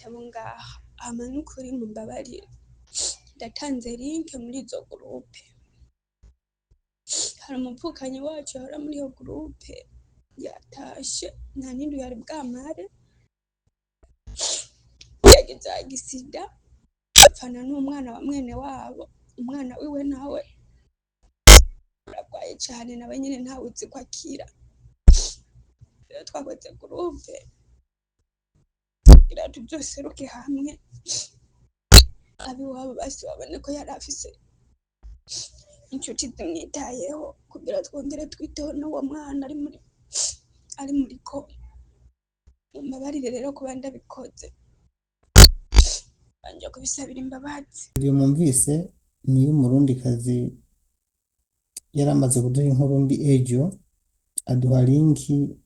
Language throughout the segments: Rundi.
abo ngaha. Hama n'ukuri mumbabarire, ndatanze link muri izo groupe. Hari umuvukanyi wacu yahora muri iyo groupe, yatashe nta n'indwi yari bwamare, yagize agisida apfana n'umwana wa mwene wabo. Umwana wiwe nawe aragwaye cane, nawe nyene ntawuzi ko akira. Rero twakoze groupe kugira tuzoseruke hamwe, abiwabo basi babone ko yari afise inshuti zimwitayeho, kugira twongere twiteho n'uwo mwana ari muri koma. Mumbabarire rero kuba ndabikoze, banje kubisabira imbabazi. Iyo mwumvise niyo umurundikazi yari amaze kuduha inkuru mbi ejo, aduha link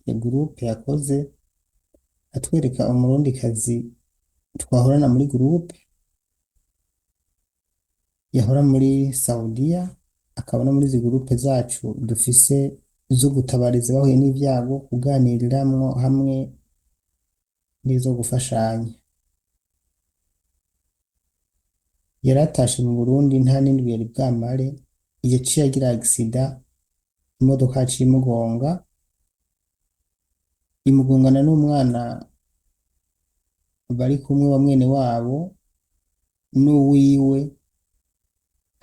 ya groupe yakoze, atwereka umurundikazi twahorana muri groupe, yahora muri Saudiya, akaba no muri izi groupe zacu dufise zo gutabariza bahuye n'ivyago, kuganiriramwo hamwe n'izo gufashanya. Yaratashe mu Burundi nta n'indwi yari bwamare, yaciye agira accident, imodoka yaciye imugonga, imugongana n'umwana bari kumwe wa mwene wabo n'uwiwe,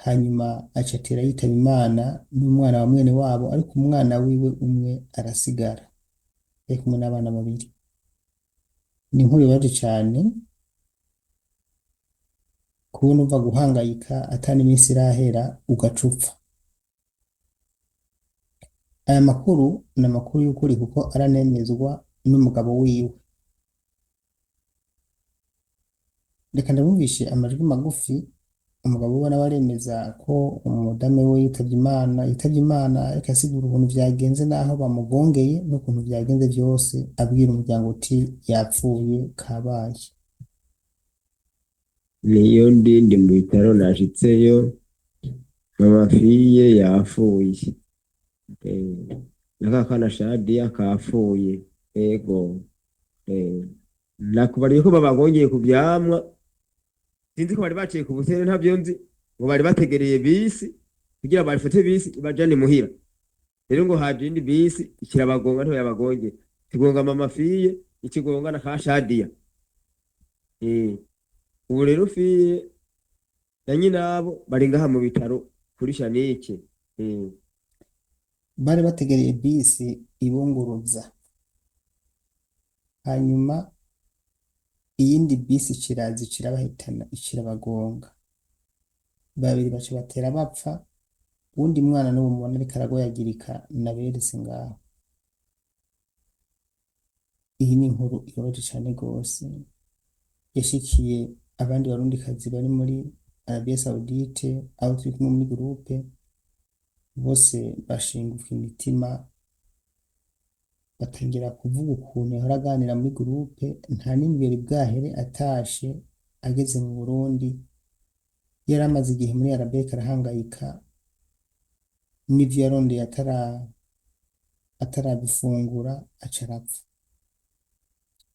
hanyuma aca atera yitaba Imana n'umwana wa mwene wabo, ariko umwana wiwe umwe arasigara, yari kumwe n'abana babiri. Ni inkuru ibabaje cane kubona uva guhangayika ata n'iminsi irahera ugaca upfa. Aya makuru ni amakuru y'ukuri kuko aranemezwa n'umugabo wiwe. Reka ndabumvishe amajwi magufi. Umugabo we nawe aremeza ko umudamu we yitavye Imana, yitavye Imana, ariko asigura ukuntu vyagenze n'aho bamugongeye n'ukuntu vyagenze vyose, abwira umuryango uti yapfuye kabaye. Niyo ndi mu bitaro, nashitseyo mama fiye yapfuye, na kakana Shadiya kapfuye. Ego, nakubariye ko babagongeye ku vyamwa, sinzi ko bari baciye ku busere, ntavyo nzi, ngo bari bategereye bisi kugira bafate bisi ibajane muhira. Rero ngo haje iyindi bisi ikirabagonga, ntibayabagongeye, ikigonga mama fiye, ikigonga na ka Shadiya. Ubu rero fiye na nyinabo bari ngaha mu bitaro kuri Shanike. Bari bategereye bisi ibunguruza, hanyuma iyindi bisi ikiraza ikirabahitana, ikirabagonga, babiri baca batera bapfa. Uwundi mwana n'ubu mubona ariko aragoyagirika, naberetse ngaho. Iyi ni inkuru ibabaje cane gose, yashikiye abandi barundikazi bari muri Arabie Saoudite, abo turi kumwe muri groupe bose bashinguka imitima, batangira kuvuga ukuntu yahora aganira muri groupe, nta n'indwi yari bwahere atashe ageze mu Burundi. Yari amaze igihe muri Arabie ariko arahangayika n'ivyo yarondeye atarabifungura, aca arapfa.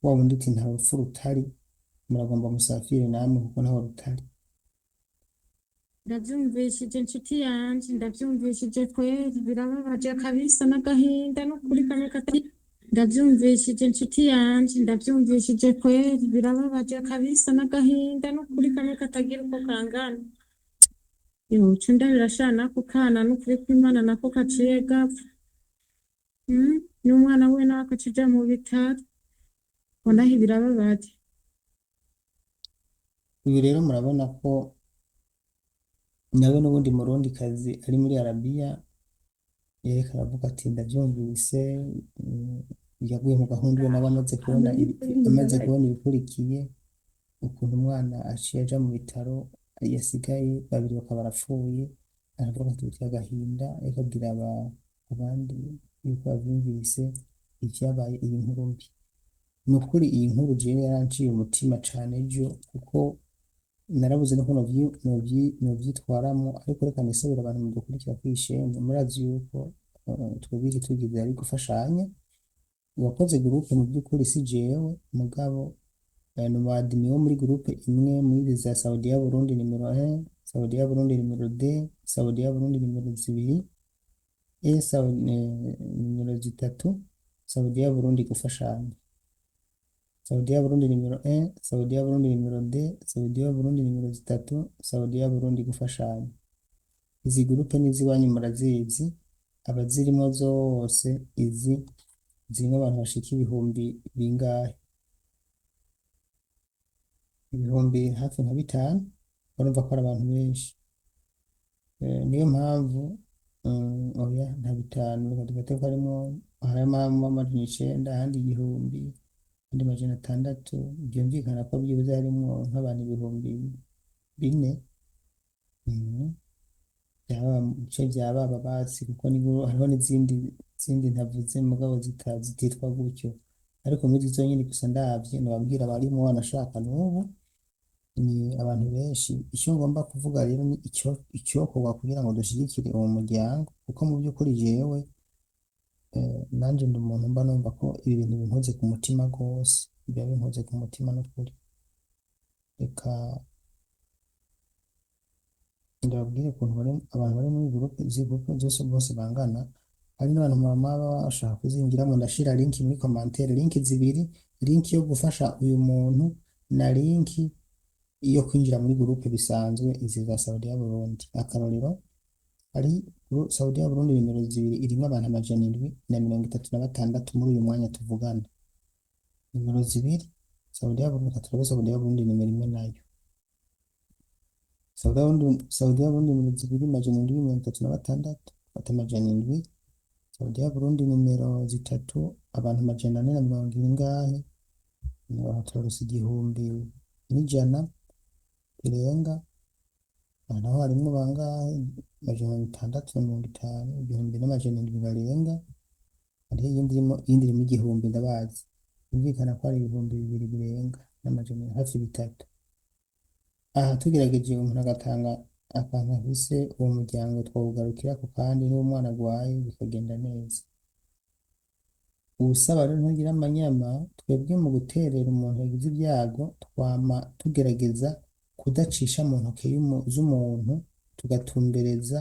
Wa wundi uti nta rupfu rutari, muragomba musafire namwe kuko ntaho rutari. Ndavyumvishije nshuti yanje, ndavyumvishije kweri, birababaje kabisa n'agahinda n'ukuri kamwe katari. Ndavyumvishije nshuti yanje, ndavyumvishije kweri, birababaje kabisa n'agahinda n'ukuri kamwe katagira uko kangana. Yoca ndabira nako kana n'ukuri kw'Imana nako kaciye gapfa. N'umwana we nawe akaca aja mu bitaro. Wallahi birababaje. Uyu rero murabona ko nawe n'ubundi murundikazi ari muri Arabiya, yariko aravuga ati ndavyumvise, yaguye mu gahundwe nawe amaze kubona amaze kubona ibikurikiye, ukuntu umwana aciye aja mu bitaro, yasigaye babiri bakaba barapfuye. Aravuga ati biteye agahinda, ariko abwira abandi yuko bavyumvise ivyabaye, iyi nkuru mbi. Ni ukuri iyi nkuru jewe yaranciye umutima cane ejo, kuko narabuze nuko novyitwaramwo. Ariko reka nisabire abantu mudukurikira kw'ishene, murazi yuko twebwe ikitugize ari gufashanya. Uwakoze groupe mu by'ukuri si jewe, mugabo Ni umu admin wo muri groupe imwe muri izi za Saudiya Burundi nimero 1, Saudiya Burundi nimero 2, Saudiya Burundi nimero 2, e nimero 3, Saudiya Burundi gufashanya. Saudiya Burundi nimero 1, Saudiya Burundi nimero 2, Saudiya Burundi nimero 3, Saudiya Burundi gufashanya. Izi groupe n'iziwanyu murazizi, abazirimo zose izi zirimo abantu bashika ibihumbi bingahe? Ibihumbi hafi nka 5, urumva ko ari abantu benshi. Niyo mpamvu oya nta 5, reka dufate ko harimo 900, ahandi 1000, ahandi 600, byumvikana ko byibuze harimwo nk'abantu 4000. Byaba mu bice bya baba basi, kuko ni hariho n'izindi zindi ntavuze mugabo zititwa gutyo, ariko muri izo nyine gusa ndavye nababwira abarimo wanashaka n'ubu ni abantu benshi. Icyo ngomba kuvuga rero ni icyokorwa kugira ngo dushyigikire uwo muryango, kuko mu by'ukuri jewe nanje ndi umuntu mba numva ko ibi bintu binkoze ku mutima rwose, biba binkoze ku mutima n'ukuri. Reka ndababwire ukuntu abantu bari muri groupe, izi groupe zose bose bangana. Hari n'abantu mama baba bashaka kuzinjiramo, ndashira link muri commentaire, link zibiri, link yo gufasha uyu muntu na link yo kwinjira muri groupe bisanzwe izi za Saudiya Burundi. Akarorero, hari Saudiya Burundi nimero 2 irimo abantu 736 muri uyu mwanya tuvugana. Nimero 2 Saudiya Burundi, turabe Saudiya Burundi nimero 1 nayo. Saudiya Burundi nimero 2 736, fata 700. Saudiya Burundi nimero 3 abantu 440 ingahe, turarose 1100 birenga. Aha naho harimwo bangahe? 650, 1700 barenga. Hariho iyindi irimo 1000 ndabazi, byumvikana ko ari 2000 birenga n'amajana hafi 3. Aha tugerageje umuntu agatanga akantu afise, uwo muryango twawugarukirako, kandi n'uwo mwana agwaye bikagenda neza. Uwusaba rero ntagira amanyama. Twebwe mu guterera umuntu yagize ibyago twama tugerageza kudacisha mu ntoke z'umuntu, tugatumbereza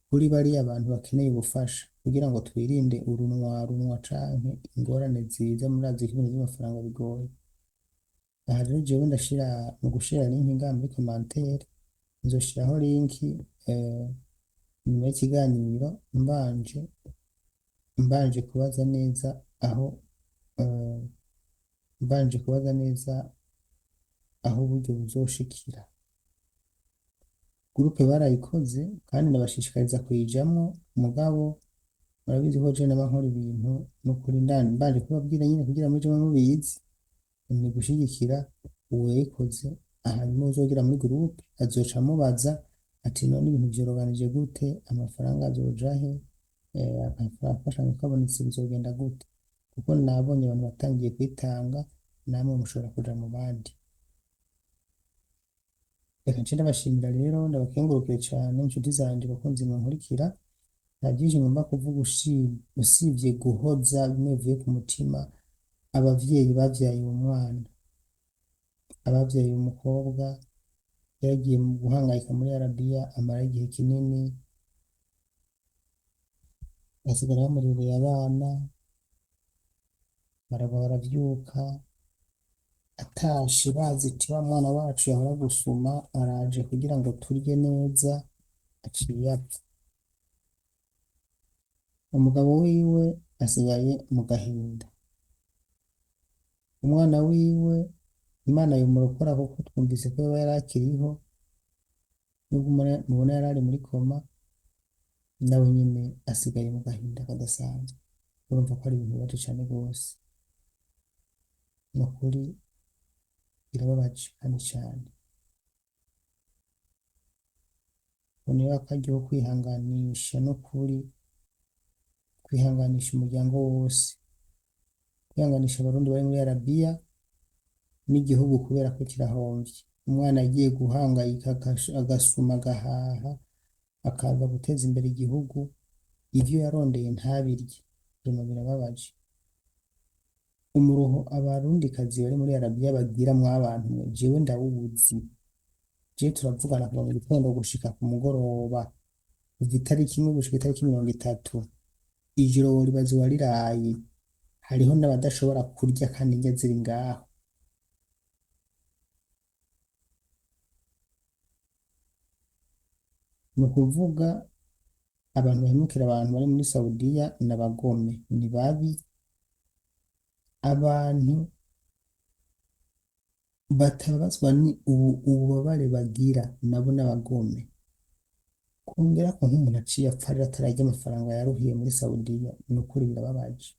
kuri bariya bantu bakeneye ubufasha, kugira ngo twirinde urunwarunwa canke ingorane ziza. Murazi ko ibintu by'amafaranga bigoye. Aha rero jewe ndashira mu gushira link ngaha muri commentaire, nzoshiraho link nyuma y'ikiganiro, mbanje kubaza neza aho mbanje kubaza neza aho uburyo buzoshikira. Groupe barayikoze kandi ndabashishikariza kuyijamwo, mugabo murabizi ko je naba nkora ibintu n'ukuri mbanje kubabwira nyine kugira mujemo mubizi, ni gushigikira uwayikoze. Hanyuma uzogera muri groupe azoca amubaza ati none ibintu vyoroganije gute, amafaranga azoja he, agafashanyo kabonetse bizogenda gute? Kuko nabonye abantu batangiye kwitanga, namwe mushobora kuja mu bandi. Reka nce ndabashimira rero, ndabakengurukire cane inshuti zanje, bakunzi munkurikira. Nta byinshi ngomba kuvuga usibye guhoza bimwe bivuye ku mutima abavyeyi bavyaye uwo mwana, abavyaye uwo mukobwa yaragiye mu guhangayika muri Arabiya, amara igihe kinini, basigara bamurereye abana, baragwa baravyuka, atashe bazi iti wa mwana wacu yahora gusuma araje kugira ngo turye neza, aciye apfa. Umugabo wiwe asigaye mu gahinda, umwana wiwe Imana yomurokora kuko twumvise ko yoba yari akiriho, nubwo mubona yari ari muri koma, nawe nyine asigaye mu gahinda kadasanzwe. Urumva ko ari ibintu bibabaje cane rwose, ni ukuri birababaje kandi cane. Boneyeho akaryo ko kwihanganisha n'ukuri, kwihanganisha umuryango wose, kwihanganisha abarundi bari muri Arabiya n'igihugu kubera ko kirahomvye. Umwana agiye guhangayika agasuma agahaha akaza guteza imbere igihugu, ivyo yarondeye ntabirye, bino birababaje. Umuruho abarundikazi bari muri Arabiya bagira mwabantu mwe, jewe ndawuzi. Jewe turavugana kuva mu gitondo gushika ku mugoroba, kuva itariki imwe gushika itariki 30. Ijoro woribaza uwariraye. Hariho n'abadashobora kurya kandi indya ziri ngaho. Ni ukuvuga abantu bahemukira abantu bari muri Saudiya ni abagome, ni babi. Abantu batababazwa ni ubu ububabare bagira nabo n'abagome. Kongerako nk'umuntu aciye apfa rero atararya amafaranga yaruhiye muri Saudiya, ni ukuri birababaje.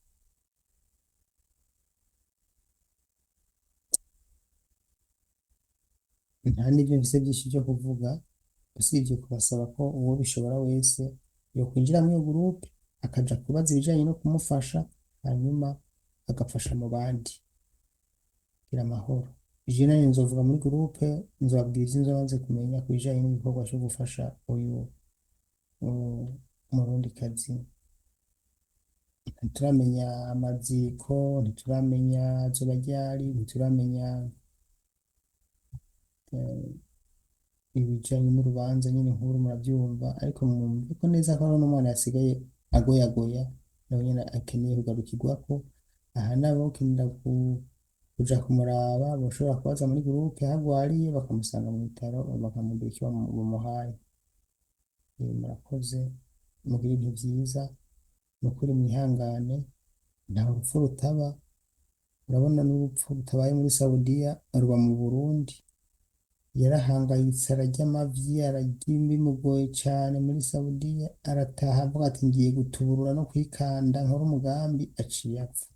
Nta n'ivyo mfise vyinshi vyo kuvuga, usibye kubasaba ko uwo bishobora wese yokwinjira muri iyo gurupe akaja kubaza ibijanye no kumufasha, hanyuma agafasha mu bandi. Gira amahoro. Jewe nanje nzovuga muri gurupe, nzobabwira ivyo nzomaze kumenya ku bijanye n'igikorwa co gufasha uyu murundikazi. Ntituramenya amaziko, ntituramenya azoba ryari, ntituramenya eh, ibijanye n'urubanza nyene nkuru muravyumva, ariko mwumve ko neza ko hariho n'umwana yasigaye agoyagoya, nawe nyene akeneye kugarukirwako. Aha nabo kenera kuja kumuraba, boshobora kubaza muri gurupe aho agwariye, bakamusanga mu bitaro, bakamubwira icyo bamuhaye. Murakoze, mugire ibihe vyiza, nukuri mwihangane, nta rupfu rutaba. Urabona n'urupfu rutabaye muri Saudiya ruba mu Burundi. Yarahangayitse ararya amavyi, ararya bimugoye cane muri Saudiya, arataha avuga ati ngiye gutuburura no kwikanda nkore umugambi, aciye apfa.